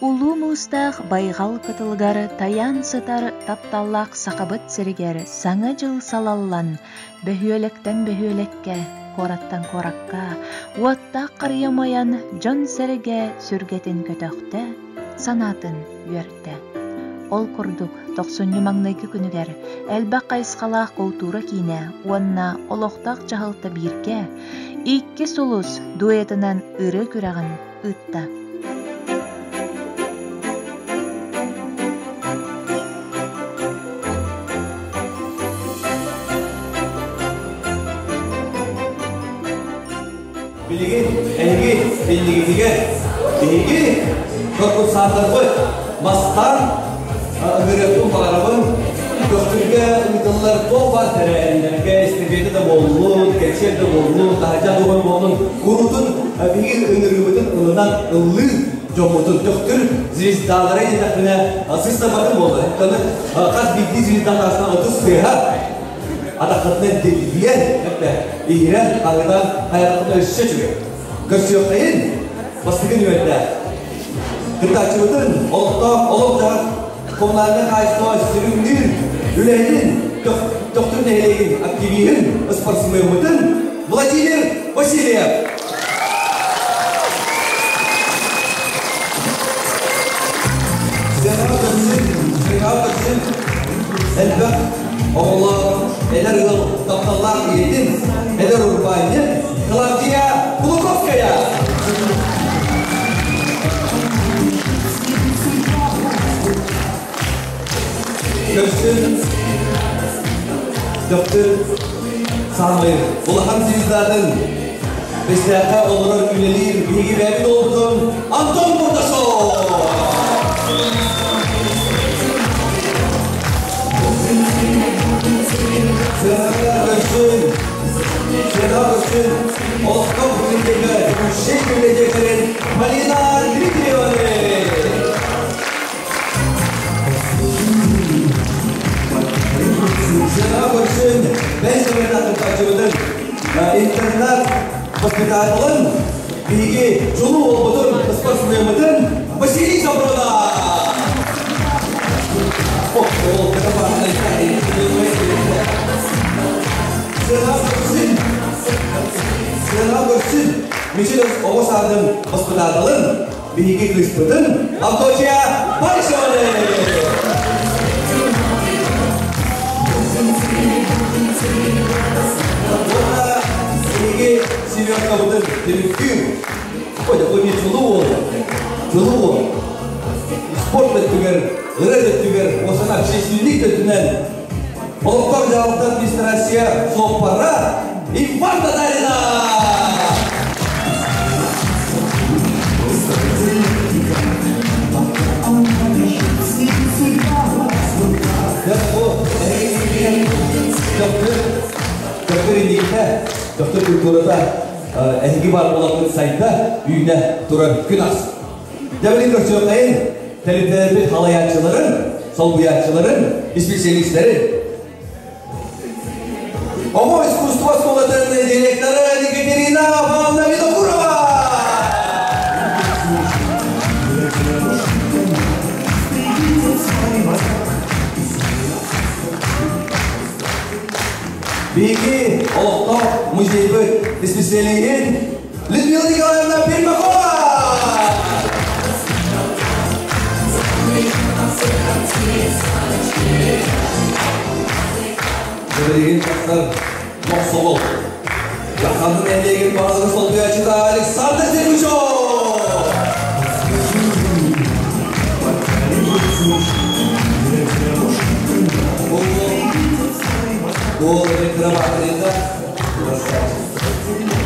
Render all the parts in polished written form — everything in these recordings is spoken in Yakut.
Улуу муустаах байҕал кытылыгар тайаан сытар тапталлаах Сахабыт сиригэр Саҥа дьыл салаллан, бөһүөлэктэн бөһүөлэккэ, куораттан куоракка уоттаах харыйа умайан дьон-сэргэ сүргэтин көтөхтө, санаатын үөртэ. Ол курдук, тохсунньу маҥнайгы күнүгэр элбэх хайысхалаах култуура киинэ уонна олохтоох дьаһалта бииргэ Икки сулус дуэтынан ырыа күрэҕин ыытта. Билигин эһиги иннигитигэр биһиги конкурсааттарбыт мастан ыҥырыахпын баҕарабын. Көхтүргэ ыытыллар туох баар тэрээһиннэргэ эстафета да буоллун, кэнсиэр да буоллун, таһырдьа дугун буоллун, куруутун биһиги ыҥырыыбытын ылынан ыллыы дьоммутун Төхтүр звездалара диэтэхпинэ сыстабатын буолла. Хас биирдии звезда таастан 30 тыаһа атаххытынан дирбийэн, иһирэн, хаҥытан, хайаххытын өссө үчүгэй. Көрсүөххэйин бастакы нүөмэрдээх. Кыттааччыбытын олохтоох олох-дьаһах коммунальнай хаһаайыстыба сүрүннүүр үлэһитин, Төхтүр нэһилиэгин активиһын, спортсмеммытын Владимир Васильев. Сыанаҕа көрсүн, сыанаҕа көрсүн элбэх оҕолоох эдэр ыал тапталлаах ийэтин, эдэр урбаанньыт Клавдия Кулаковская. Көрсүн, Төхтүр саамай улахан звездатын Бэстээххэ олорор үлэлиир биһиги бэйэбит уолбутун Антон Бурдашов! Сыанаҕа көрсүн, сыанаҕа көрсүн, олохтоох библиотека ведущай библиотекарин Полина Дмитриеваны! Сыанаҕа көрсүн, бэс кытааччыбытын интернат воспитателын биһиги чулуу уолбутун, спортсмеммытын Василий Саврона! Сыанаҕа көрсүн! Сыанаҕа көрсүн! Мичил оҕо саадын воспитателын биһиги кыыспытын Авдотья Барисованы! Уонна биһиги Семенкабытын түмүктүүр. Ой, бу не чулуу уол. Чулуу уол. Спорт өттүгэр, ырыа өттүгэр, уонна общественник өттүнэн олохтоох дьаһалта администрация суоппара Иван Татарина! Доктор инникитэ, доктор культурата эһиги бар буоларгыт сайда, үүнэ турар күн ахсын. Дьэ, көрсүөххэйин тэрилтэлэрбит халайааччыларын, солбуйааччыларын, исписэлиистэрин. Оҕо искусство оскуолатын директора Екатерина Павловна Винокурова! Биһиги олохтоох музейбыт исписэлииһин Людмила Николаевна Пермакова! Билигин тахсар Мохсоҕол. Жаһанның нэһилиэгин баһылыгын солбуйааччыта Александр Сергучев! Ол электроматрията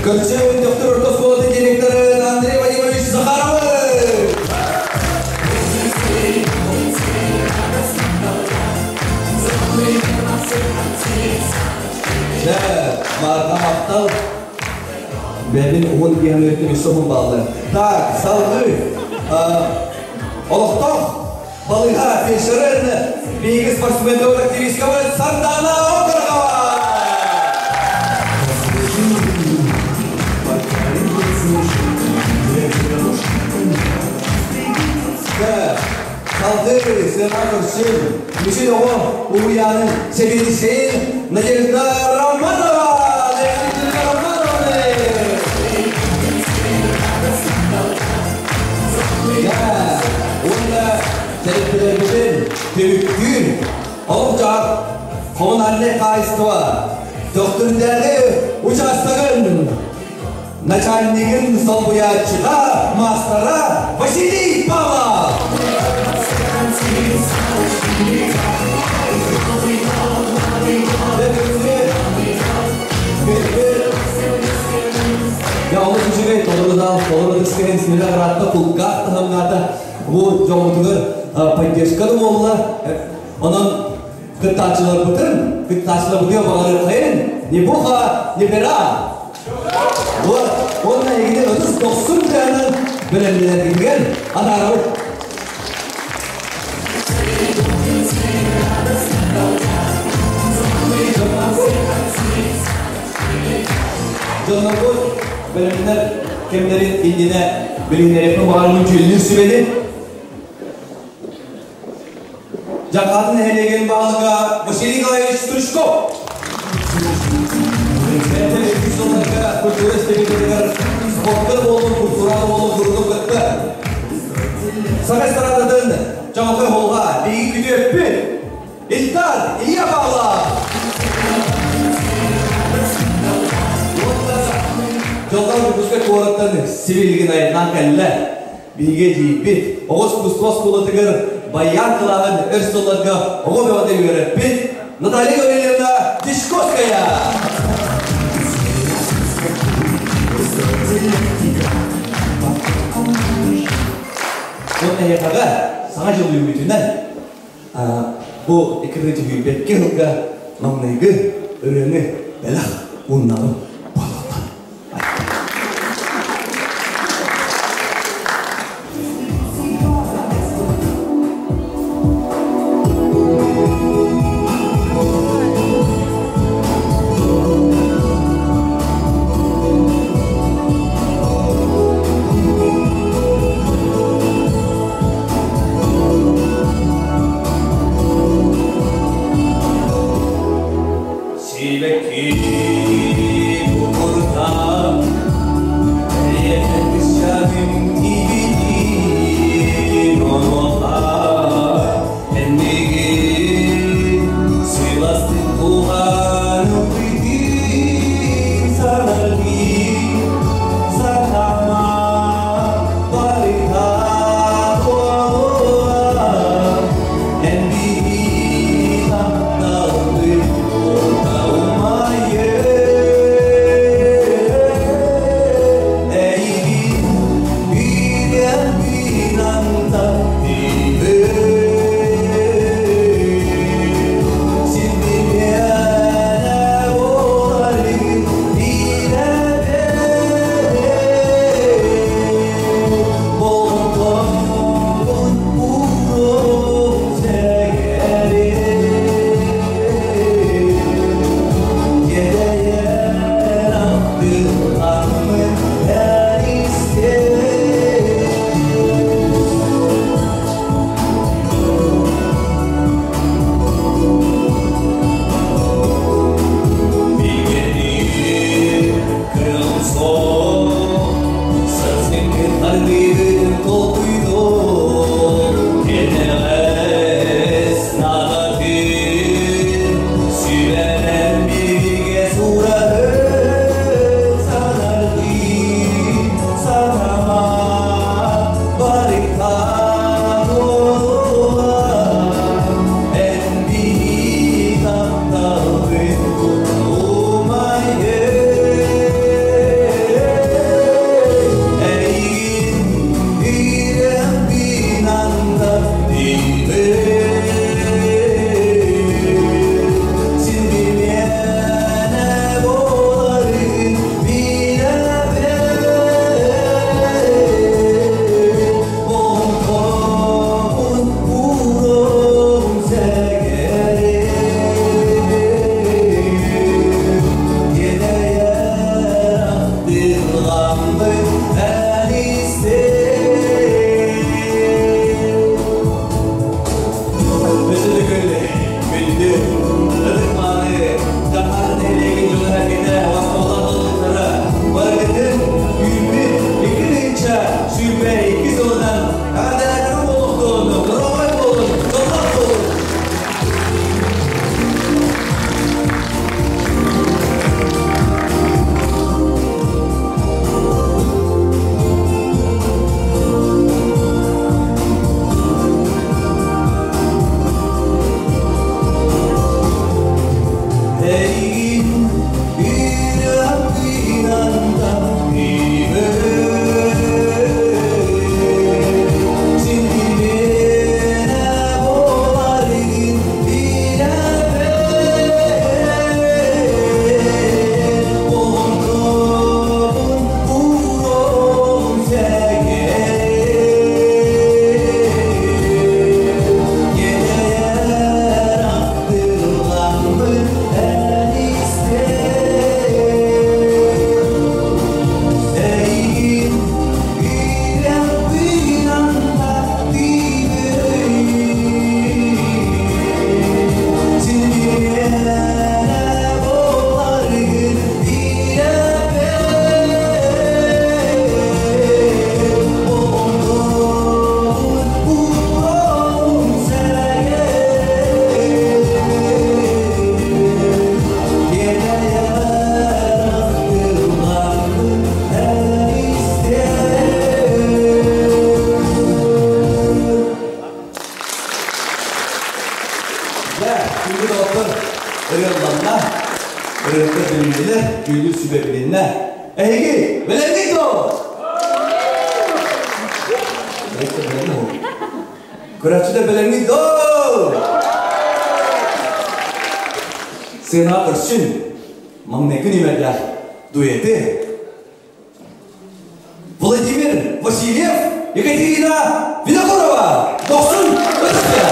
Көрсө доктор орто оскуолатын директоры Андрей Вадимович Захаров! Дьэ, Марта махтал. Бэбин уһун киһи өссө уһун бааллар. Так, салгыы. Олохтоох балыыһа фельдшерин биһиги спортсменнар активисткабыт Сардана Окорокова! Салгыы сыана көрсүн Мүсүн оҕо уһуйаанын сэбиэдиссэйин Надежда Романова! Надежда Романовна! Уонна тэрилтэлэрбитин түмүктүүр олох-дьаһах коммунальнай хаһаайыстыба Төхтүрдээҕи учаастагын начальнигын солбуйааччыта, маастара Василий Павлов! Я олус үчүгэй толору толору тыскайын симилэ ыраатта кулгаах таһымнаата бу дьоммутугар поддержка да буолла. Онон кыттааччыларбытын, кыттааччыларбытыгар баҕарыаххайын, ни буха, ни пера. Вот, уонна эһигини ытыс дохсун тыаһынан бэлэмнэнэргитигэр атаарабыт. Дьоннорбут бэлэмнэр кэмнэрин иннинэ билиһиннэриэхпин баҕарабын дьүүллүүр сүбэни. Дьаҥхаатын нэһилиэгин баһылыга Василий Николаевич Стручков. Бэйэтэ сылларга культура истэбитигэр спортка буоллун, культурада буоллун курдук кытта. Саха эстрадатын чаҕылхай холга биһиги күтүөппүт Ильдар Илья Павлов. Дьоллоох Дьокуускай куораттан сибилигин айаннаан кэллэ. Биһиги эдьиийбит оҕо искусство оскуолатыгар баян кылааһын өр сылларга оҕо бөҕөтө үөрэппит Наталья Гаврильевна Дичковская! Уонна эһиэхэҕэ Саҥа дьыл үүммүтүнэн бу 2022 сылга маҥнайгы ырыаны бэлэх ууннаҕым буолла. Сибэкки куртан Дьүүллүүр сүбэ билиннэ. Эһиги бэлэмҥит дуо? Көрөөччүлэр бэлэмҥит дуо? Сыанаҕа көрсүн, маҥнайгы нүөмэрдээх дуэты Владимир Васильев, Екатерина Винокурова, Дохсун Ытыктыа!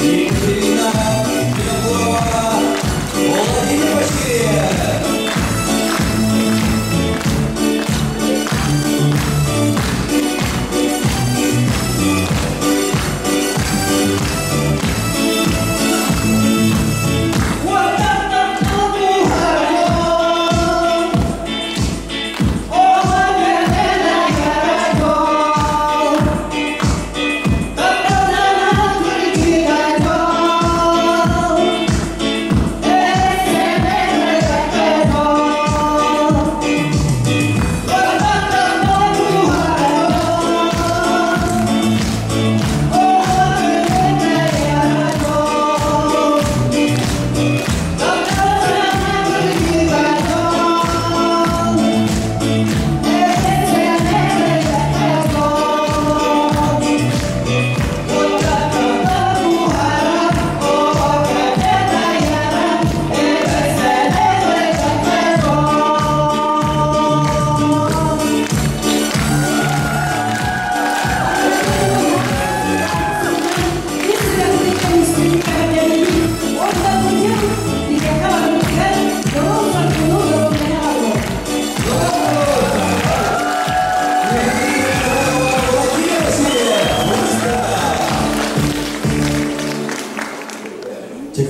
Екатерина Винокурова, Владимир Васильев.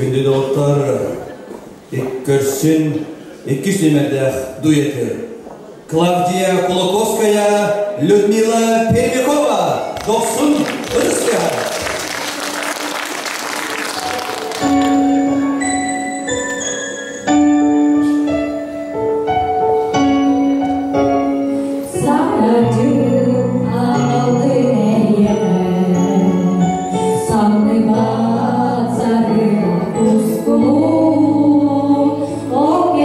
Күндү доҕоттор, көрсүн иккис нүөмэрдээх дуэты. Клавдия Кулаковская, Людмила Пермякова, Дохсун Ырыская. О,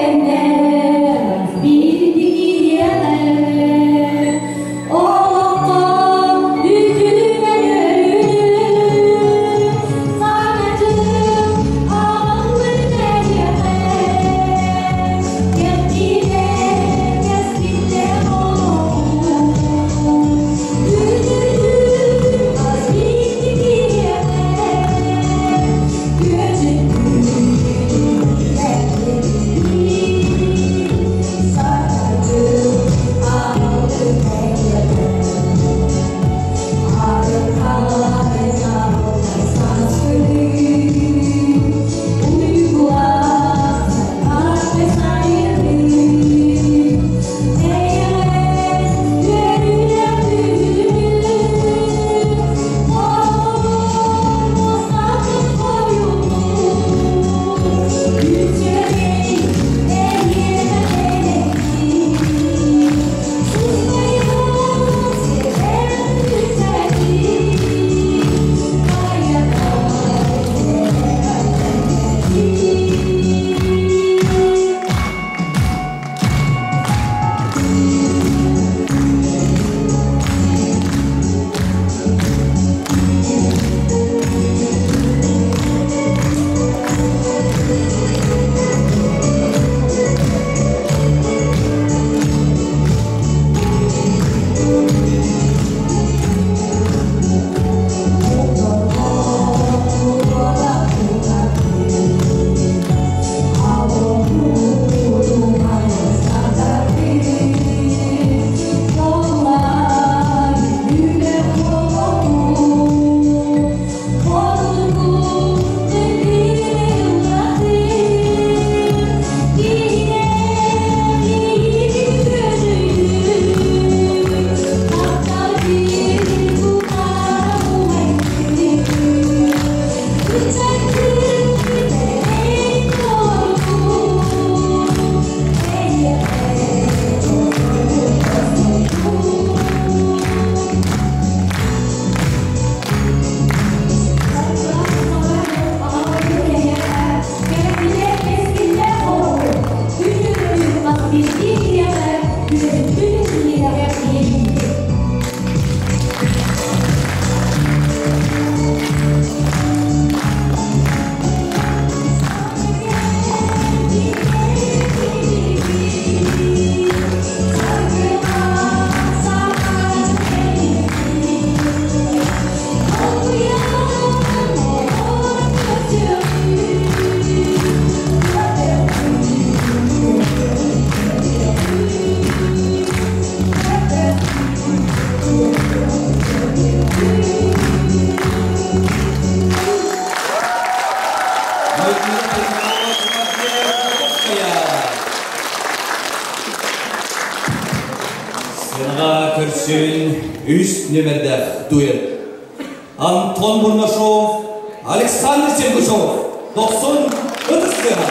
Сценаҕа көрсүн үс нүөмэрдээх дуэт. Антон Бурнашов, Александр Сергучев, дохсун ытыс тыаһа.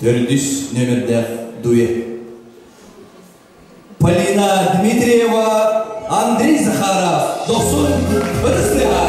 Төрдүс нөмірдәх дуэт. Полина Дмитриева, Андрей Захаров, дохсун ытыс тыаһа.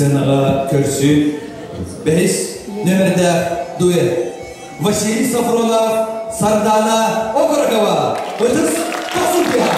Сценаҕа көрсүү бэһис нүөмэрдээх дуэт Василий Софронов, Сардана Окорокова, Ытыс Тосупиха.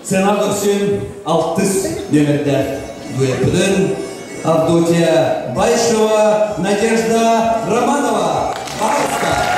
Сена көрсүн алтыс нөмірді дуэтпідін Авдотья Байшева, Надежда Романова. Пожалуйста.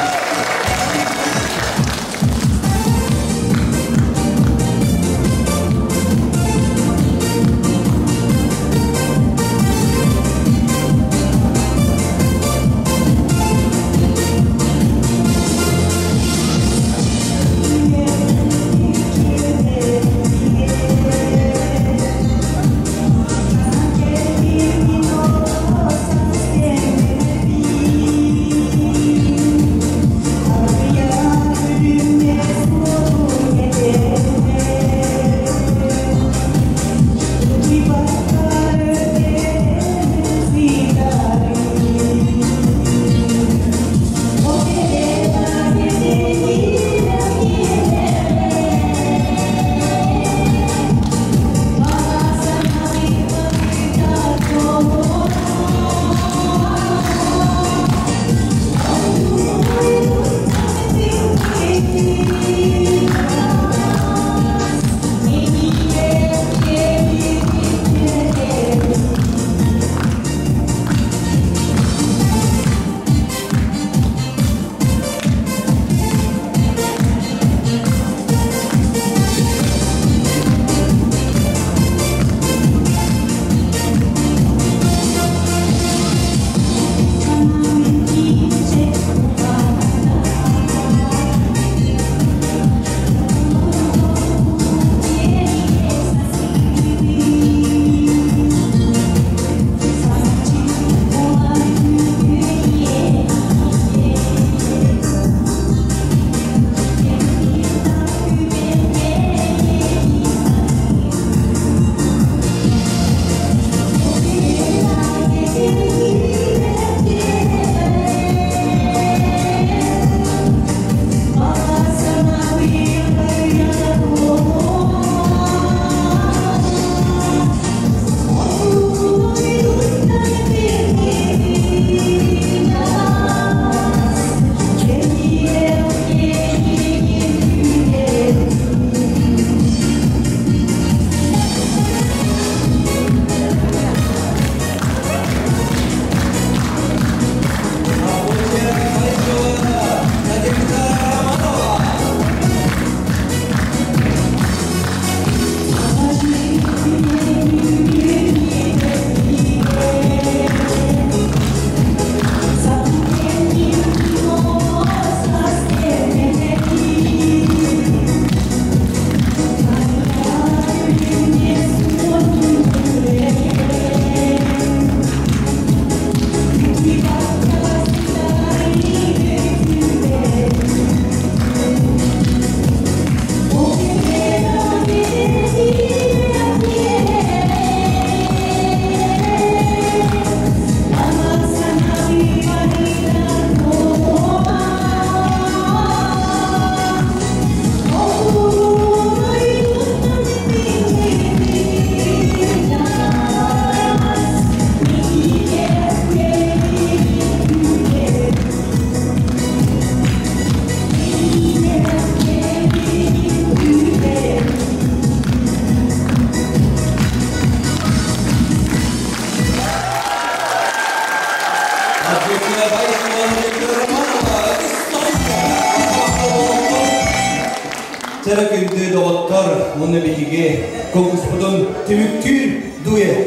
Дьэ күндү доҕоттор, уонна биһиги конкурспутун түмүктүүр дуэт.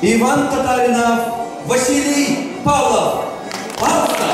Иван Татаринов, Василий Павлов. Пожалуйста.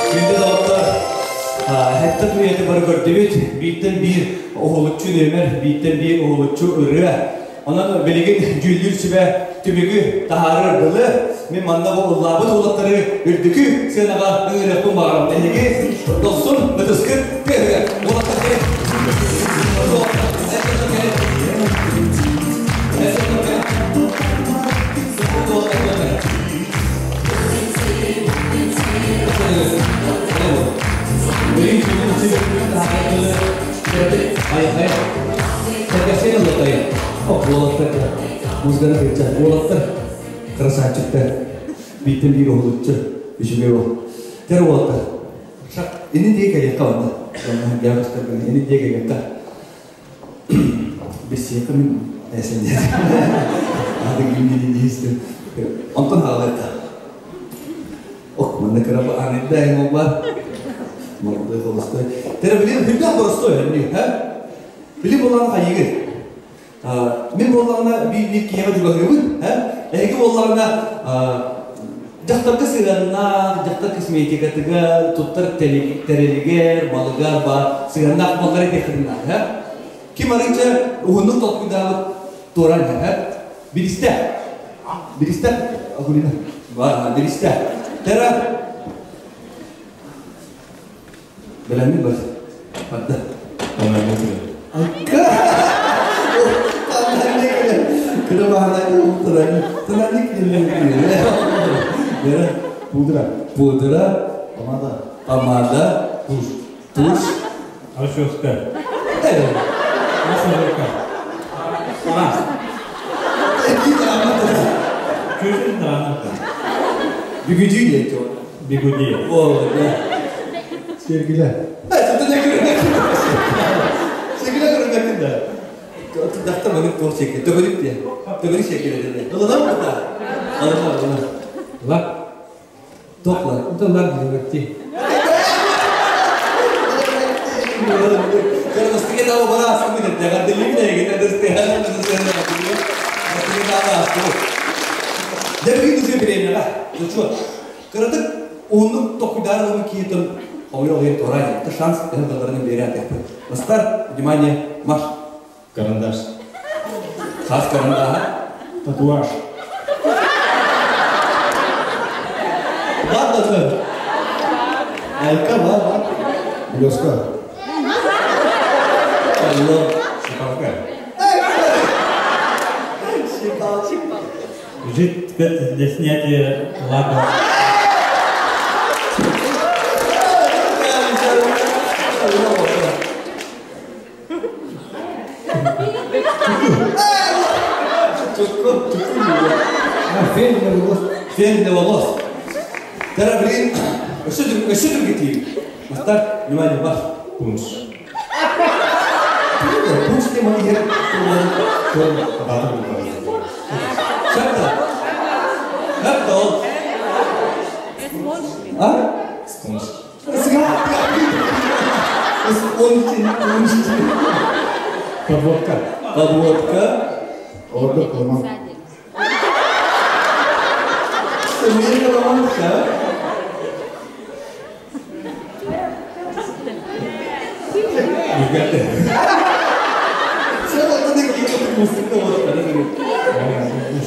Күндү доҕоттор, сэттэ туйаты бары көрдүбүт. Бииртэн биир уһулуччу нүөмэр, бииртэн биир уһулуччу ырыа. Онон билигин дьүүллүүр сүбэ түмүгү таһаарар дылы мин манна бу ыллаабыт уолаттары үрдүкү сыанаҕа ыҥырыахпын баҕарабын. Эһиги дохсун ытыскыт тыаһыгар уолаттар кэлин. Уолаттар, кэлин. Музыканы кырча. Уолаттар, красавчиктар. Бииртэн биир уһулуччу. Үчүгэй уол. Тэр уолаттар. Ини дии кэлиэххэ онно. Ини дии кэлиэххэ. Бессиэхэ мин эсэнде. Ады гимнини диистим. Онтон хаалыахха. Ох, манна кыра баанайда эҥ бар. Молодой холостой. Тере билим хүлдә простой, не, ха? Билим болан хайыгыр. Мин буоллаҕына биир киһиэхэ чугаһыыбын, эһиги буоллаҕына дьахтарга сыһыаннаах, дьахтар косметикатыгар, туттар тэрилигэр, малыгар ба сыһыаннаах буоллар этиэххитин наада. Ким арыыча уһуннук толкуйдаабыт туоран иһэр, Биристэ. Биристэ. Акулина. Биристэ. Тера. Бэлэммин бар. Барда. Пудра. Пудра. Помада. Помада. Тушь. Тушь. Расческа. Массажерка. Бигуди диэн Бигуди. О, да. Сергиле. Сергиле көрүнмэккин да. Дахта манык туох сиэккэ. Төгүрүк диэн. Төгүрүк сиэккэ деді. Ылынан да. Ылынан, ылынан. Лак. Туох лак? Это лак для ногтей. Кыратык уһуннук токуйдаары ылбыт киһитин хомуйа оҕуйан туораан это шанс төһө кыалларынан биэрэн тэппит. Мастар, внимание, марш! Карандаш. Хас карандаһа? Татуаж. Ладно, сэр. Айка, бар, бар. Блеска. Алло. Шипалка. Шипалка. Жидкость для снятия лака. Фен для волос. Фен для волос. Тара, блин, өссө түргетиим. Мастар, внимание, бар. Пунш. Пунш не маны керек. Шапта. Шапта ол. А? Спонж. Подводка. Подводка. Ордер Коломан. Сэмир Коломанка.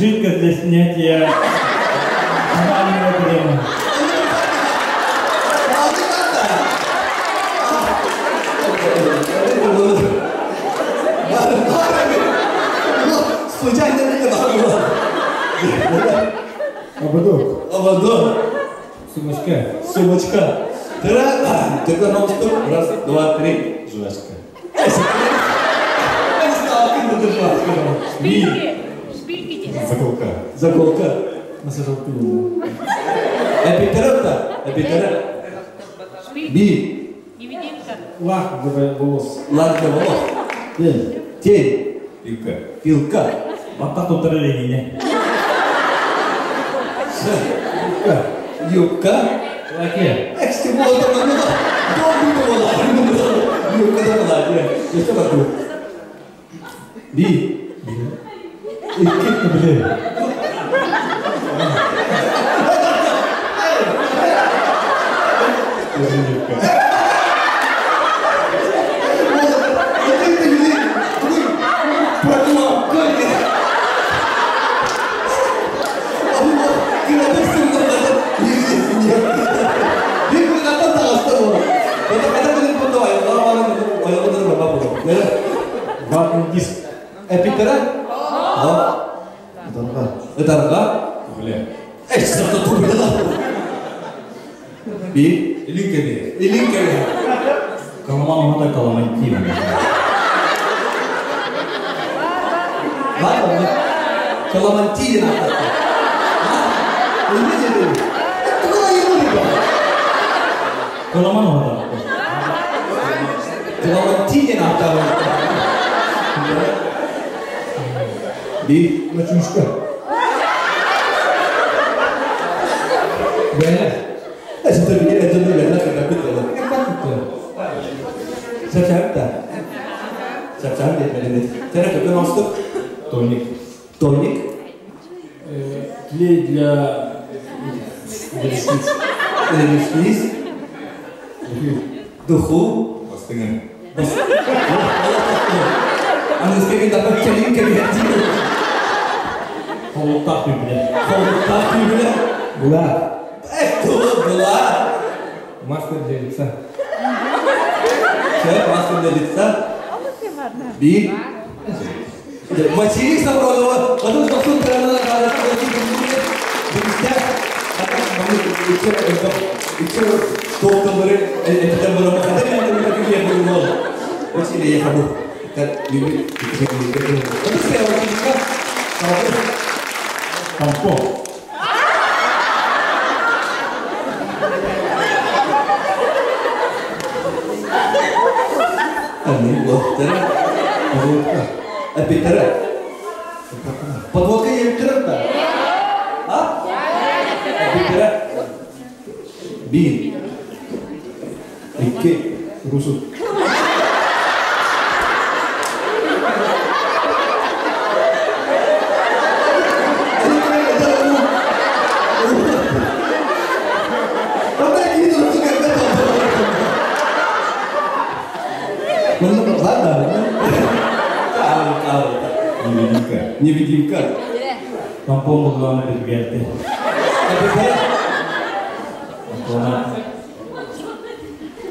Жидкость для снятия тонального крема. Ободок. Ободок. Сумочка. Сумочка. Раз, два, три. Жвачка. Шпильки. Шпильки. Заколка. Заколка. Массажер пилу. Эпитерата. Эпитера. Би. Невидимка. Лак для волос. Лак для волос. Тень. Тень. Пилка. Пилка. Баттах туттар леніне. Юбка. Юбка. Лаке. Би. Икки блин. Юбка. Ватный диск. Эпитера? Ытарга. Ытарга? Бля. Эй, сырта турбина. Би. Илинкеби. Илинкеби. Коломан ота коломантин. Ладно, Каламантилин ааттатта. Инне дедим. Тугу айылы Кыламан оһота. Каламантилин ааттаабын. Би. Мачушка. Бэйэ. Эсите били эден бэйэ кытта бит. Сәпсәп Сәпсәп дип беләм. Тәрә көтөн астык. Тоник. Тоник. Клей для ресниц. Ресниц. Духу. Бастыңы. Аны тапап келин келген. Холоттақ бүбіле. Холоттақ бүбіле. Була. Эх, була. Маска для лица. Все, маска для лица. Би. Василий Сафронова, потом что Василий, я хабу. Тампон. Подводка. Эпитера. Подводка епитера. А? Эпитера. Би. Икки. Русу. Невидимка. Невидимка. Тампон булганы биргәлде.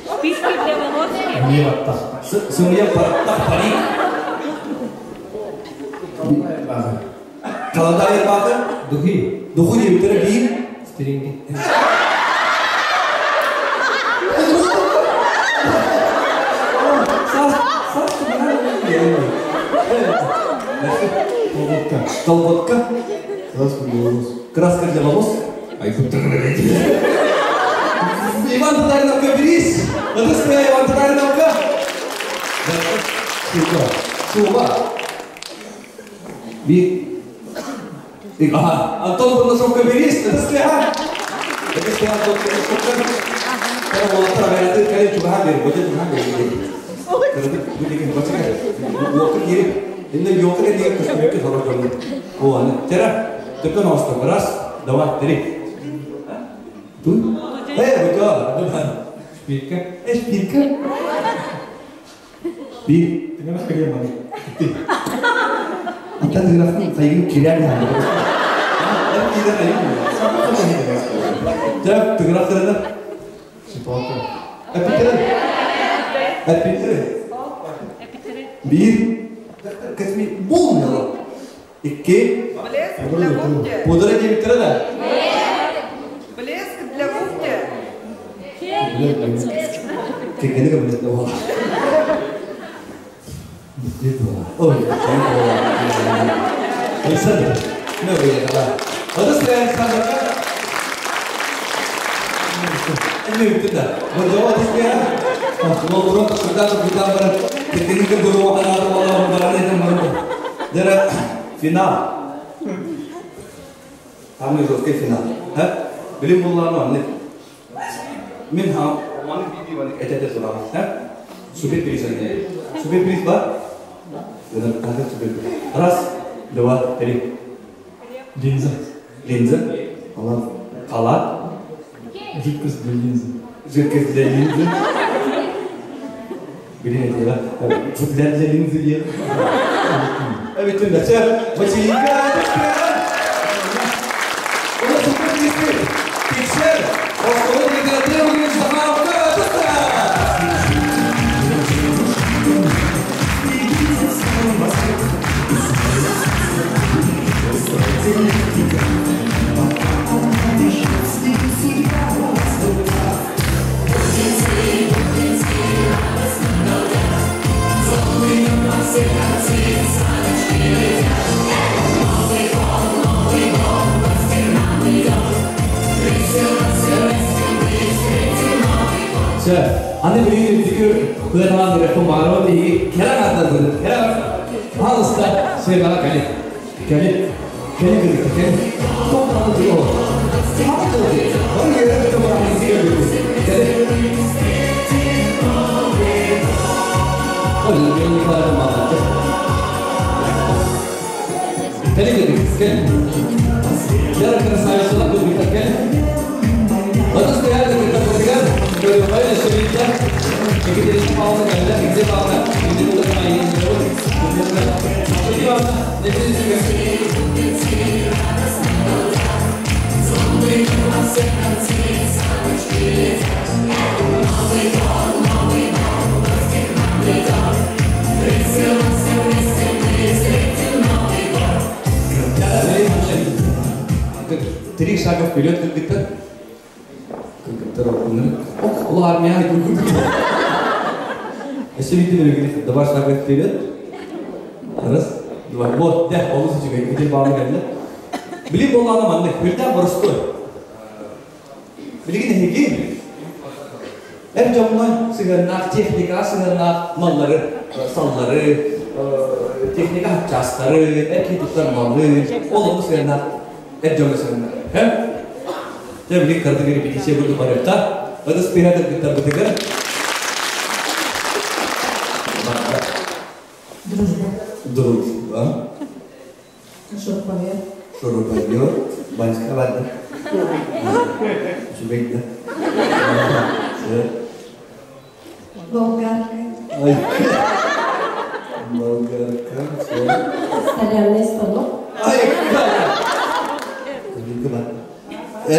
Спички для волос. Не баттах. Сымыя бараттах парик. Календарь бакы. Духи. Духу дип бир. Стринги. Колготка. Колготка. Краска для волос. Краска для волос. Иван Татариновка, берись! Это своя Иван Татариновка! Сука. Суба. Би. Ага. Антон Бурнашовка, берись! Это своя! Это своя Антон Бурнашовка. Раз, два, три. Тут? Э, Шпилька. Э, шпилька. Би. Ты не хрена. Антон графын сайын кирән. Жап, тыгырақтырды. Ситуация. Әппетері. Әппетері. Bir. Кесми болмıyor. İki. Блеск для губки. Пудра девиттері да. Блеск для губки. Кекені кім білетін ола. Ой, Александр, ну вы да. Вот это Александр. Не битте. Вот вот это ол когда бар кекені гуру вахана wala бараны там Дера финал. Самый жесткий финал. Ха? Билим булланы анны. Мин ха, маны биби маны этете сурам. Ха? Супер приз. Супер приз бар? Надо супер приз. Раз, два, три. Линза. Линза. Халат. Халат. Жидкость для линзы. Жидкость для линзы. Блин, это футляр для линзы ел. А ведь он Василика, У нас супер призы. Тиксер. Основной декоративный Захаровка. Сөп. Аны билигин үрдүкү кыанаан үрөххүн баҕарабын биһиги кэрэ аҥаардарбытын. Кэрэ пожалуйста, сыанаҕа кэлин. Кэлин. Кэлин кыргыттар, кэлин. Топтоҕу туруо. Хама тылы. Бары үөрэ-көтө бырааһынньык көрбүппүт. Кэлин. Ой, Евгений Николаевна молодец. Кэлин кэлин, кэлин. Яра красавицалар кыргыттар кэлин. Ытыс тыаһа кыргыттарбытыгар Көрүөххэ Өссө Екатерина Павловна кэллэ, Екатерина Павловна, Екатерина Три шага вперед, кыргыттар. Кыргыттар окуннар. Ох, ол армия Өссө биирдэ бэригин два шага вперед. Раз, два. Вот, дэ, олус үчүгэй. Ити баалы кэллэ. Билим буоллаҕына маннык, үрдээх боростуой. Билигин эһиги эр дьоҥҥо сыһыаннаах, техникаҕа сыһыаннаах маллары, саллары, техника хапчаастары, эр киһи туттар малы, ол онно сыһыаннаах эр дьоҥҥо сыһыаннаах. Дьэ, билигин кыратык репетиция курдук барыахха. Ытыс тыаһа кыргыттарбытыгар. Дружба. Дружба. Шуруповерт. Шуруповерт. Баньска барда. Үчүгэй да. Болгарка. Ай. Болгарка. Столярный станок. Ай. Бар. Э,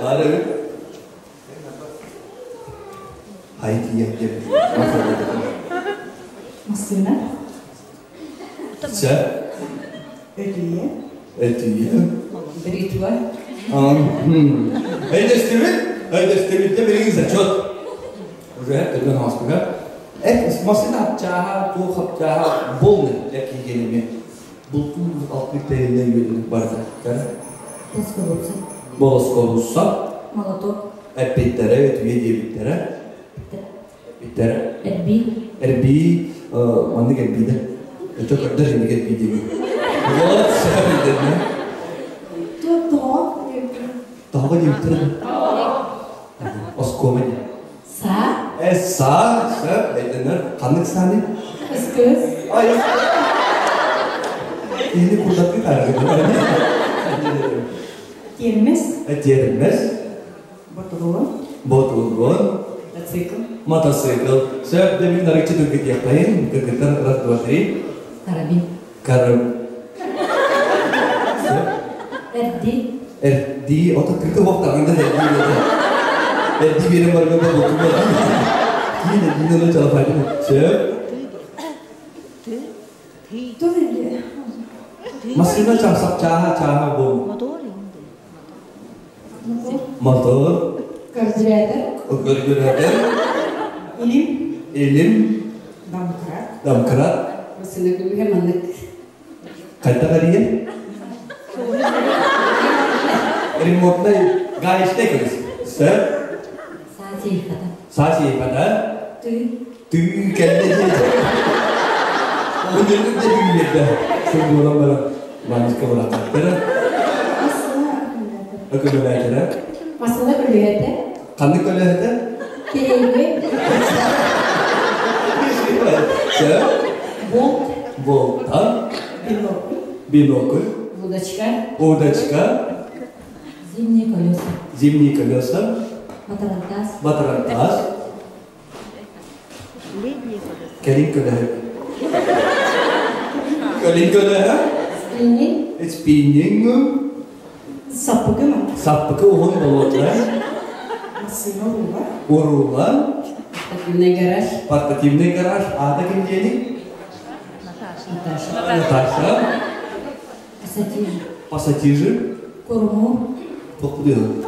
бар эбит. Ай тиийэн диэбит. Массыына. Чэ. Өтүйэ. Өтүйэ. Бритва. Өйдөстүбүт. Өйдөстүбүт де билигин зачет. Уже төлөн ааспыга. Эт массыына хапчааһа, туох хапчааһа полный киигеними. Бултун алтык тэйинен үөдүнүк барда. Плоскогубцы. Болосколусса. Молоток. Эппиттэрэ, өтүйэ диэбиттэрэ. Эппиттэрэ. Эрбии. Эрбии, маннык эрбиидэ. Өтө көрдөр инник эрбии диэби. Вот, сөп. Тоҕо диэбиттэрэ. Оскуома диэн. Саа. Э, саа, сөп, өйдөнөр. Ханнык сааны? Ыскыс. Ай, Киһини курдаттыы таарыгы. Тиэрмэс. Тиэрмэс. Ботуруон. Ботуруон. Мотоцикл. Мотоцикл. Сөп, дэмин нарыччы түргүтиэхтэйин. Кыргыттар раз, два, три. Карабин. Карабин. Сөп. Эрди. Эрди, ото кыргы боқтағында эрди берді. Эрди берем барганда болту Кийин эрдини чалапайды. Сөп. Массыына чамсак чааһа чааһа бу. Мотор. Карбюратор. Карбюратор. Илим. Илим. Домкрат. Домкрат. Массыына күлүгэ маннык. Қайда қария? Ремонтный гаечный күлүс. Сөп. Саа сейфата. Саа сейфата. Тыы. Тыы кэллэ диэти. Өнөрүн да түүлэрдэ. Сыл буолан баран Ванечка бырахтара. Өкөлөлөөтөрө. Массыына көлүөтэ. Ханнык көлүөтэ? Кириэйгэ. Сөп. Болт. Болта. Бинокль. Бинокль. Удочка. Удочка. Зимние колеса. Зимние колеса. Батарантас. Батарантас. Кэлин көлөһө. Кэлин көлөһө. Спиннинг. Спиннинг. Саппыкы ма? Саппыкы уһун болуотла. Массыына урула. Урула. Портативный гараж. Портативный гараж. Аата ким диэни? Наташа. Наташа. Пассатижи. Пассатижи. Курму. Тохтуйу.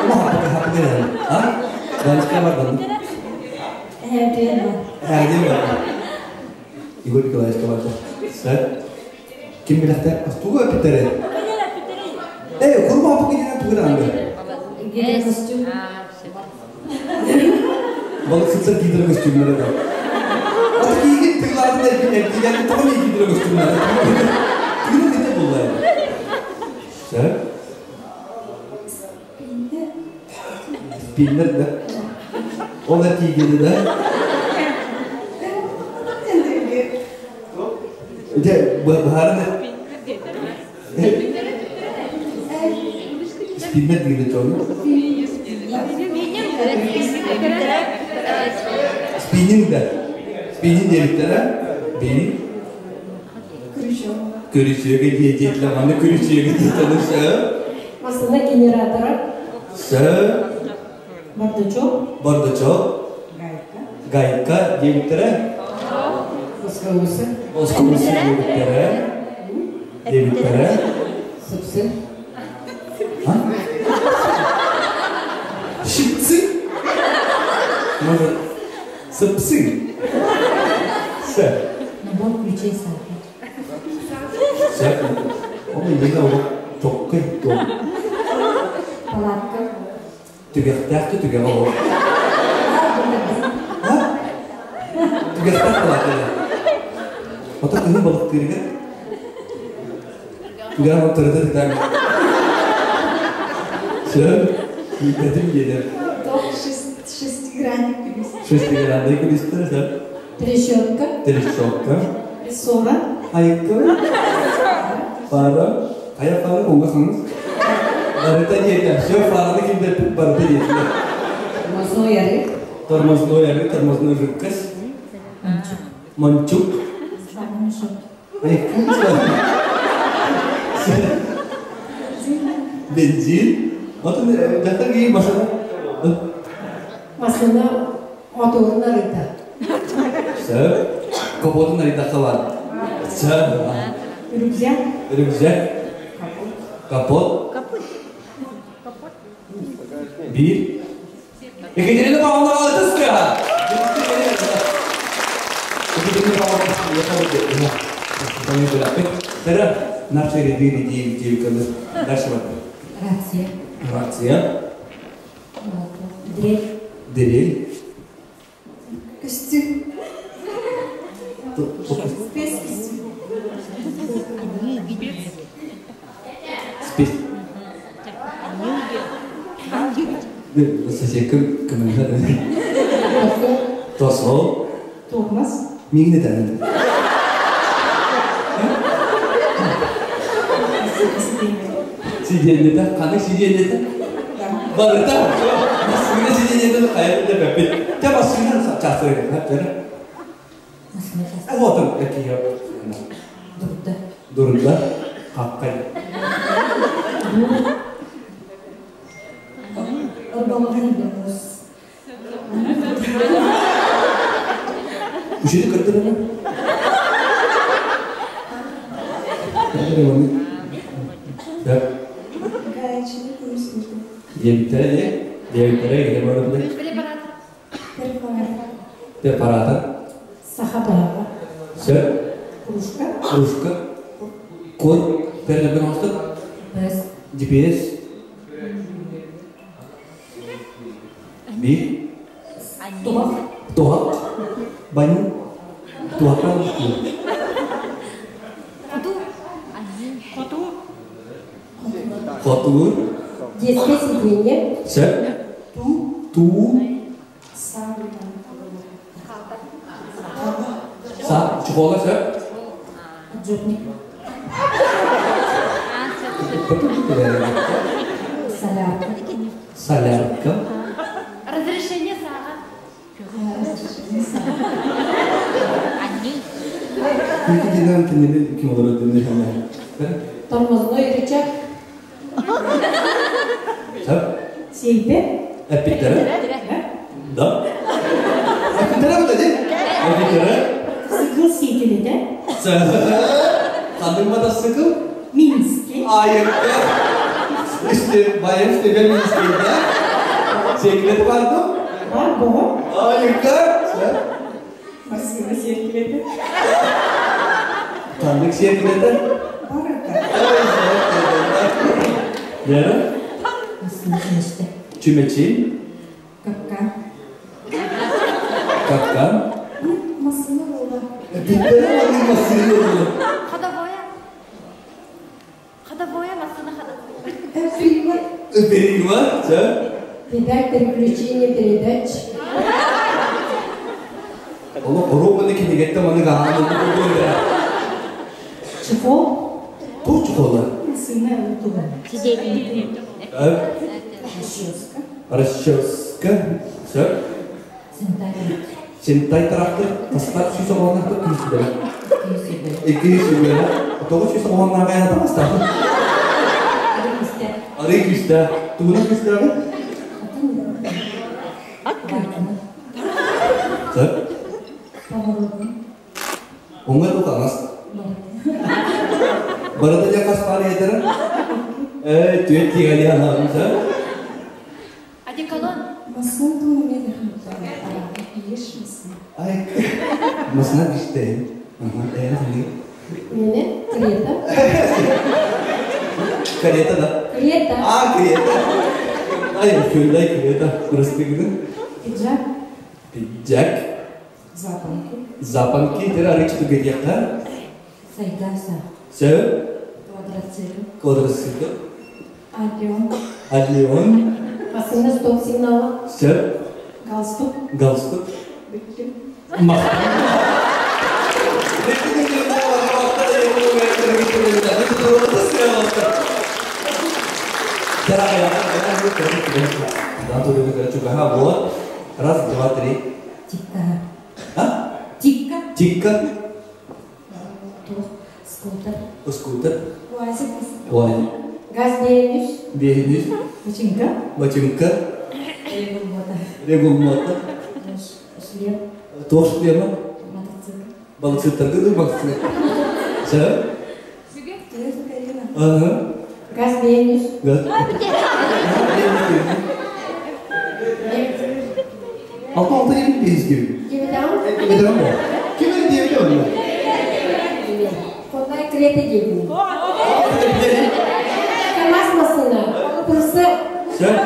Хаппыкы хаппыкы. А? Ванечка бардан. Эрдиэн. Эрдиэн бардан. Игорь Николаевич барда. Сэр. Ким билэхтэ? Тугу эппиттэрэ? Э, курму хаппыкы диэн тугу даҕаны? Гидрокостюм. Балыксыттар киидэрэ көстүүмнэрэ да. Ата киигин тыылаатын эргин эргийэн тоҕо мин киидэрэ көстүүмнэрэ. Тыына кытта булла. Сөп. Спиннер да. Ол да тиийгини да. Дьэ, быһааран Спиннер диэн тону. Спиннинг да. Спиннинг диэбиттэрэ. Бин. Көрүчүөгэ диэтиэтлэ манна көрүчүөгэ диэтэлэ сөп. Массыына генератора. Сөп. Бардачок. Бардачок. Гайка. Гайка диэбиттэрэ. Москвуса. Москвуса диэбиттэрэ. Диэбиттэрэ. Сыпсы. А? Щипцы? Может, сыпсы? Сөп. Набор ключей сапи. Сөп. Ол иннинэ ол чоккай туом. Палатка. Түгэхтээх да түгэҕэ ол. Түгэхтээх палатка. Ото кыһын балыктыырга түгэҕэ ол тырыта тытаҥ. Сөп. Киирбэтим диэнэр. Шестигранник күлүс. Шестигранный күлүстэр, сөп. Трещотка. Трещотка. Сора. Айыкка. Фара. Хайа фара уга хаҥас. Барыта диэтэ. Все фараны кимдэрпит барыта диэтилэр. Тормозной арык. Тормозной арык, тормозной жидкость. Мончук. Мончук. Айыкка. Бензин. Отun дьахтар киһи машина. Массыына моторун арыйда. Сөп. Капотун арыйдахха бар. Сөп. Рюкзак. Рюкзак. Капот. Капот. Биир. Екатерина Павловна Алтыская. Екатерина Павловна Тера, наши ряды Дальше Рация. Рация. Дрель. Дрель. Костюм. Спецкостюм. Спец. Соседка көмөлөр. Тосол. Тормоз. Миңне тәнин. Сиденье Қаны сиденье Барыта. Массыына сиденье хайа да бэппит. Те массыына часыры. Вот он, какие. Дурда. Дурда. Хаккай. Үшеті кірдірі ме? Диэбиттэрэ диэбиттэрэ кини барыбыт. Препаратор. Саха баҕа. Сөп. Кружка. Кружка. Код. Пернебен оҥостор. Бэс. GPS. Биир. Туһах. Туһах. Баню. Туһахтан Хоту. Хотуур. Детское сиденье. Сөп. Ту. Туу. Са. Са. Чухола сөп. Отжопник. Солярка. Солярка. Разрешение саҕа. Күнкү динан кинини ким олорор динни Тормозной рычаг. Сөп. Сейпе. Эппиттэрэ? Да. Эппиттэрэ бу да Эппиттэрэ? Сыкыл сиэтилэтэ. Ханнык матасыкыл? Минский. Айыкка. Işte bayram işte Минскийде. Секрет бар ду? Бар боҕо. Айыкка. Массыына сиэркилэтэ. Ханнык секреті? Барыта. Лера? Массыына чүмэчи. Чүмэчи. Капкан. Бүттэрэ маннык массыына. Ходовое. Ходовое массыына ходовое. Привод. Перима, чэ. Педаль переключения передач. Олох оруобуна кинигеттен маннык аһаан ылбыт курдук этэ. Чехол. Туох чехола? Массыына утуга. Э, Расческа. Расческа. Сөп. Сентай тарақты тастар сүүс оҕоннахта күүсүлэрэ. Икки сүбэлэ. Тоҕо сүүс оҕоннааҕа ятамастаах. Арый күүстээх. Тугунан күүстээҕи? Сөп. Оҥа тутаҥас. Барыта дьэ хас паар иэтэрэ? Ээ, түөрт тиэгэ анаабын сөп. Одеколон. Массыына туһунан мен Еш массыына. Ай, масына күүстээх. Аха, ээ, ханнык? Неме? Крета. Карета, да? Крета. А, крета. Ай, Hyundai Крета. Прости, Пиджак. Пиджак. Запонки. Запонки. Тера арыч тугетьяхта. Сайгаса. Сөп. Квадроцикл. Квадроцикл. Альбион. Альбион. Массыына стоп сигнала. Сөп. Галстук. Галстук. Бүттүм. Вот. Раз, два, три. Тикка. А? Тикка. Тикка. Скутер. Скутер. Уазик. Ой. Газ биэнүс. Биэнүс. Бачинка. Бачинка. Регулмота. Регулмота. Шлем. Туох шлема? Мотоцикл. Балыксыттарга дуу балыксыт. Сөп? Ага. Газ биэнүс. Газ. Алта алта елу бес диэбит. Диэбэтэҕим. Эбэтэҕим буо. Ким эрэ диэбитэ онно? Хондай Крета диэбитим. КамАЗ массыына. Прицеп. Сөп.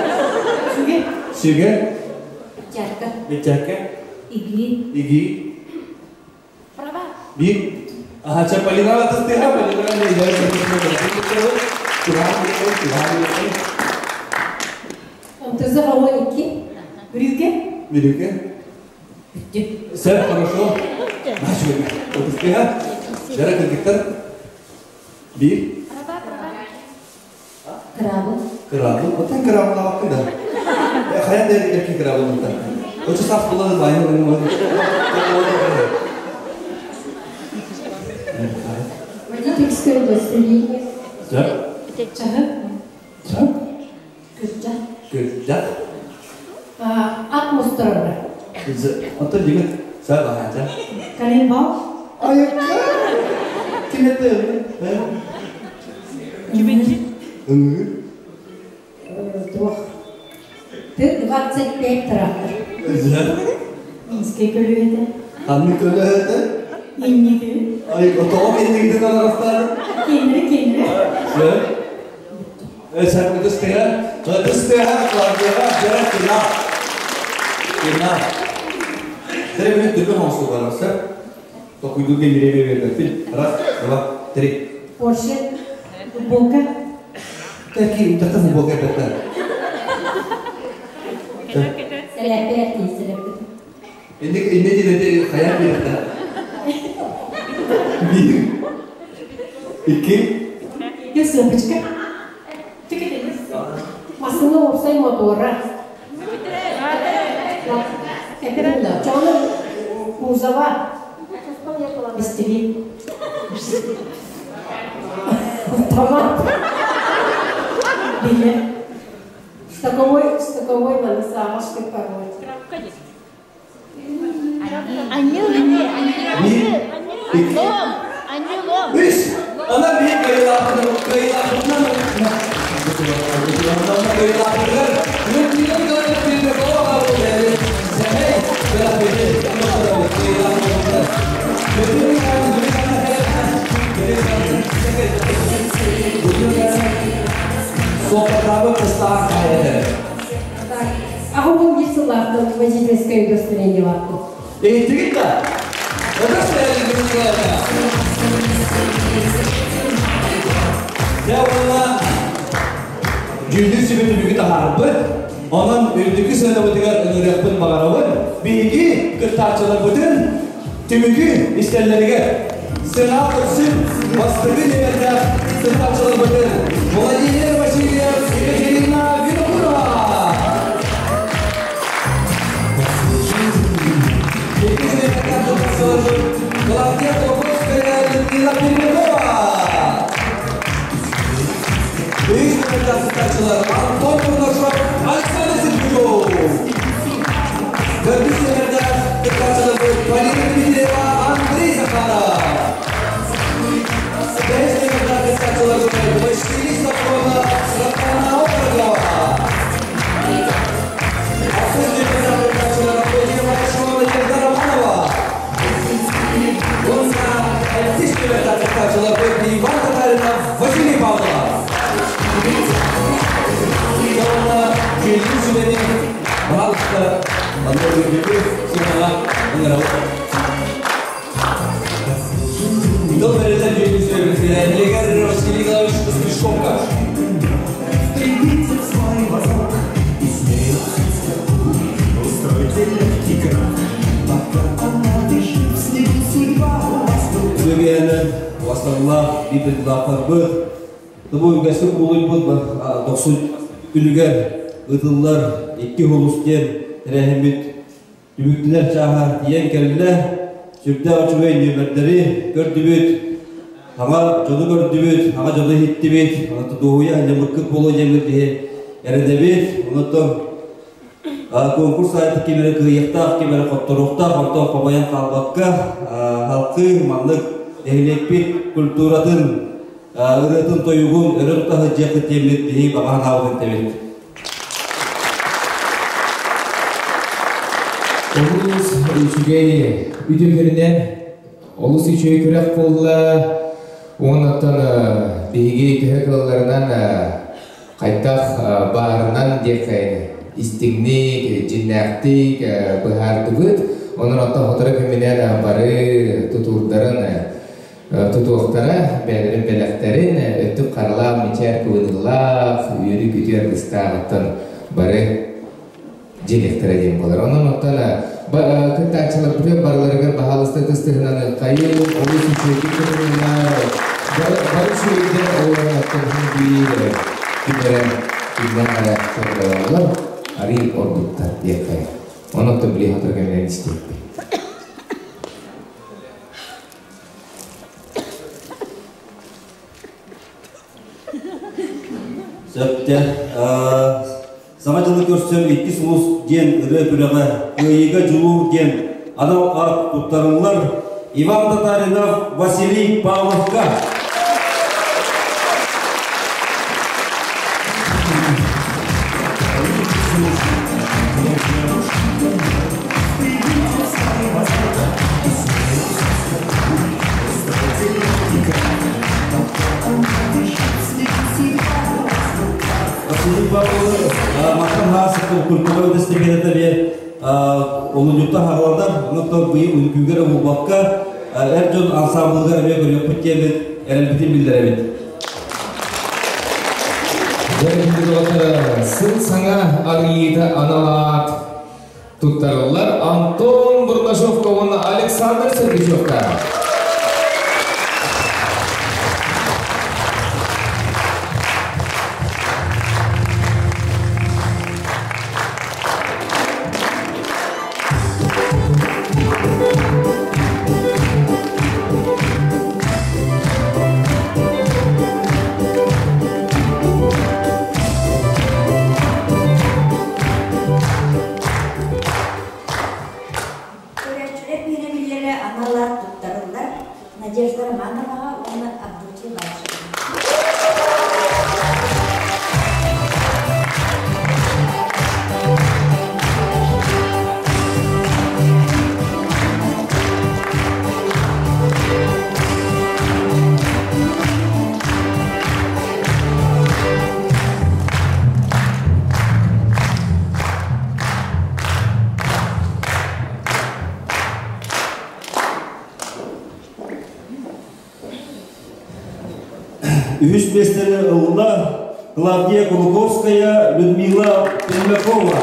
Сүгэ. Сүгэ. Бечээккэ. Бечээккэ. Игии. Игии. Права. Биир. Аха, чэ, Полина атыстыха, Полина МТЗ 12. Бүрүүкэ. Бүрүүкэ. Сөп, хорошо. Начали. Отыстыха. Жара кыргыттар. Биир. Права, права. Кыраабыл. Кыраабыл. Оттон кыраабыл абаккын да. Хайан да эрки кыраабыл мунта. Очу саас булады байны Водительское удостоверение. Сөп. Чаһы. Сөп. Күрдьэх. Күрдьэх. Ат мустарара. Оттон дигит сөп аһаача. Коленбал. Айыкка. Ким это? Үҥүр. Туох. Т-25 трактор. Минскэй көлүөтэ. Ханнык көлүөтэ? Инники. Ай, тоҕо кэннигитин арастаады? Кеннere кеннere. Сөп. Сәп ытыс тыһа, ытыс тыһа, Клавдияға жара кина. Кина. Тире минут түргөн оңсу бар, сөп. Токуйду кемире бербеппин. Раз, два, три. Порше. Футболка. Таки, тахта футболка бетта. Сэлэппэ сэлэппэ. Инник инне дилети хаяр беретта. Бир. Икки. Юсупочка. Массыына уопсай мотуора. Этэрин Чону кузова. Бистили. Автомат. Биле. Штаковой, штаковой манасаашка порой. Бир. Икки. Үс. Ана бир кайылаапыны, кайылаапынан кайылаапыгар. Мүмкүнөн калар бирде коога бул сәмей Суоппардаабы кыстаах хайата. Аҕабын биир сыллаахтан водительское удостоверение бааппын. Эһиттигит да? Ытыс бэриллибит Дьэ уонна дьүүллүүр сүбэ түмүгү таһаарбыт. Онон үрдүкү сыанабытыгар ыҥырыахпын баҕарабын. Биһиги кыттааччыларбытын түмүгү истэллэригэр сыана көрсүн бастакы нүөмэрдээх кыттааччыларбытын Владимир Васильев, Екатерина Винокурова. Иккис нүөмэрдээх кыттааччыларбыт Клавдия Толоконская, Людмила Пермякова. Үһүс нүөмэрдээх кыттааччылар Антон Бурнашов, Александр Сергучев. Төрдүс нүөмэрдээх кыттааччыларбыт Полина Дмитриева, Андрей Захаров. Бэһис нүөмэрдээх кыттааччыларбыт Василий Сафронов, Светлана Окорокова. Ахсыс нүөмэрдээх кыттааччылар Владимир Баташова, Надежда Романова. Уонна сэттис нүөмэрдээх кыттааччыларбыт Иван Татаринов, Василий Павлов. Уонна дьүүллүүр сүбэни баһаалыста манна үрдүкү сыанаҕа ыҥырабыт. Тыл бэриллэр дьүүллүүр сүбэ председателигэр Василий Николаевич Стрижковка. Үтүөгээнэн басталлаах биир дойдулаахтарбыт Бу үгэскэ кубулуйбут дохсун күнүгэр ыытыллар икки улус диэн тэрээһиммит түмүктэнэр чааһа тиийэн кэллэ. Сүрдээх үчүгэй нүөмэрдэри көрдүбүт, саҥа дьону көрдүбүт, саҥа дьону иһиттибит, онон дуоһуйа сылдьаммыккыт буолуо диэммит биһи эрэнэбит. Онон конкурс сайты ким эрэ кыайыахтаах, ким эрэ хотторуохтаах, онтон хомойон хаалбакка, халкыы маннык нэһилиэкпит культуратын ырыатын-тойугун өрө тута сылдьыаххыт диэммит биһиги баҕа санаабытын этэбит. Олус үчүгэй үтүөкэринэн олус үчүгэй күрэх буолла. Уоннаттан биһиги төһө кыалларынан хайдах баарынан диэххэ истиҥник, дьиннээхтик быһаардыбыт. Онон оттон сотору кэминэн бары тутуурдарын тутуохтара, бэйэлэрин бэлэхтэрин өттүк харалаах, мичээр кыбыныылаах, үөрүү-күтүү аргыстааҕыттан бары дьиэлиэхтэрэ диэн буолар. Онон оттон кыттааччыларбытыгар барыларыгар баһаалыста ытыс тыһынан хайыы, олус үчүгэйдик кытыннылар, бары үчүгэйдэр олорон оттон биир күннэрэ күннээх эрэ көрдөрөллөр, арый ордуктар диэххэ. Онон оттон били хотор кэминэн истиэхпит. Сөптө. Саҥа дьылы көрсөн иккис улус диэн ырыа күрэҕэ Кыайыыга дьулуур диэн анал аат туттарыллар Иван Татаринов Василий Павловка. Василий Павлов мантан хаасык культура үдэстибиэтэ олунньутта хаҕаланар, онон быйыл үҥкүүгэр булбакка эр дьон ансамблыгар эмиэ көрүөхпүт диэммит эрэлбитин биллэрэбит. Сыл саҥа арыйыыта анал аат туттарыллар Антон Бурнашовка уонна Александр Сергачевка. Көрөөччүлэр биһирэбиллэрэ анал аат туттарыллар. Үһүс миэстэни ылла Клавдия Кулаковская, Людмила Пермякова.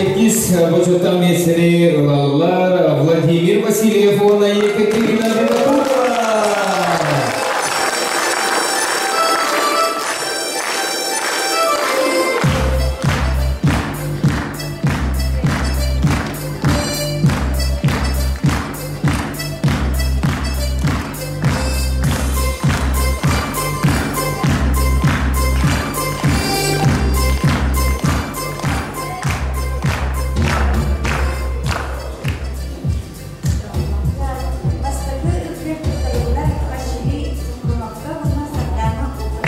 Иккис бочуоттаах миэстэни ылаллар Владимир Васильев уонна Екатерина Винокурова. Бастакы үрдүк кытайылар Василий Супруновка уонна Сардаана Обутова.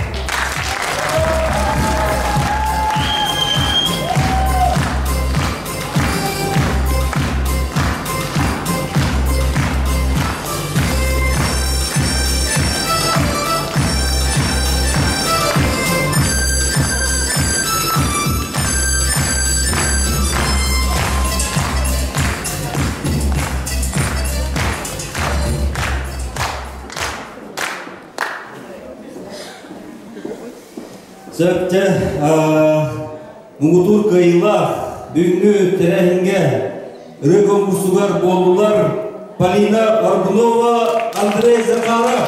Сөптө муҥутуур кыайыылаах бүгүҥҥү тэрээһиҥҥэ ырыа конкурсугар буоллулар Полина Аргунова, Андрей Захаров.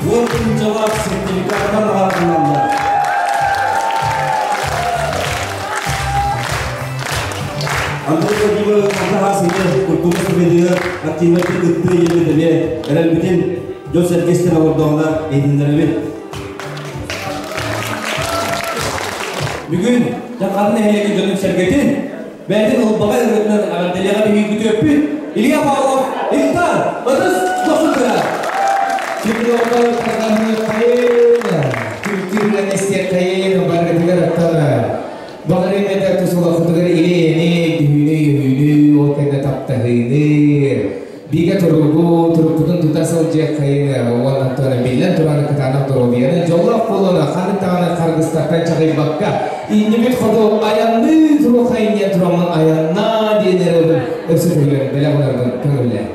Уон тыһыынчалаах сертификаттар аҕалланнар. Андрей Владимирович Антахасыны культура советыгар активнайдык кыттыы диэбит эмиэ эрэлбитин дьон-сэргэ олордоҕуна иһитиннэрэбит. Бүгүн Дьаҥхатын нэһилиэгин дьонун-сэргэтин бэйэтин ылбаҕай ырыатынан эҕэрдэлиэҕэ биһиги күтүөппүт Илья Павлов Илтан ытыс дохсун. Чемпионнар тарҕаныаххайын, күлтүүрүнэн истиэххэйин, барытыгар оттон баҕарыым этэ тус олоххутугар илиэни, күһүүнү, өһүүнү, ол кэннэ таптаһыыны, бигэ туругу, туруккутун тута сылдьыаххайын, уонна оттон биллэн туран кытаанах доруобуйаны, дьоллоох буолуону, ханнык даҕаны харгыстартан чаҕыйбакка, иннибит хоту айанныы туруоххайын диэн тураммын айаннаа диэн эрэ өссө төгүлэн бэлэх уунарбын көҥүллээ.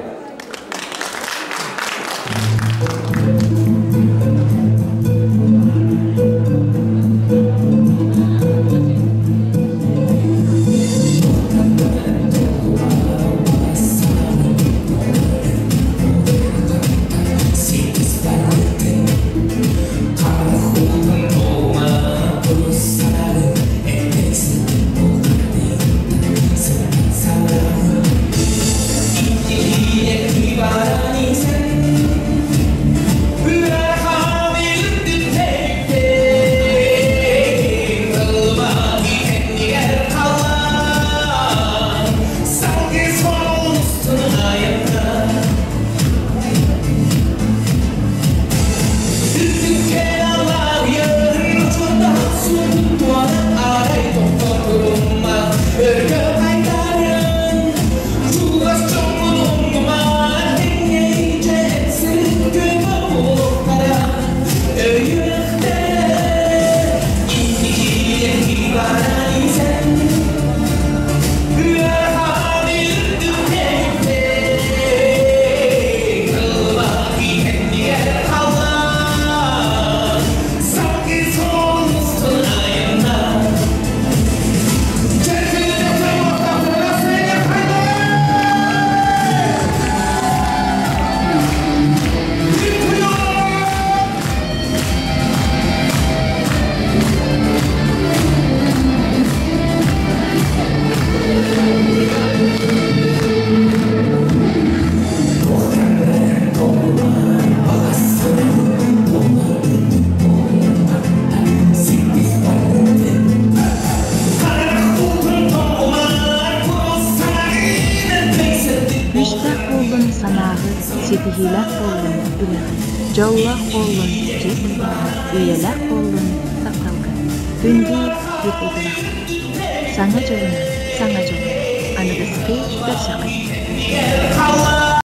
Ситиһиилээх буоллун үлэҕит, дьоллоох буоллун дьиэ кэргэҥҥит, үйэлээх буоллун тапталгыт. Күндү биир дойдулаахтар! Саҥа дьылынан, саҥа дьолунан! Аныгыскы көрсөххө диэри!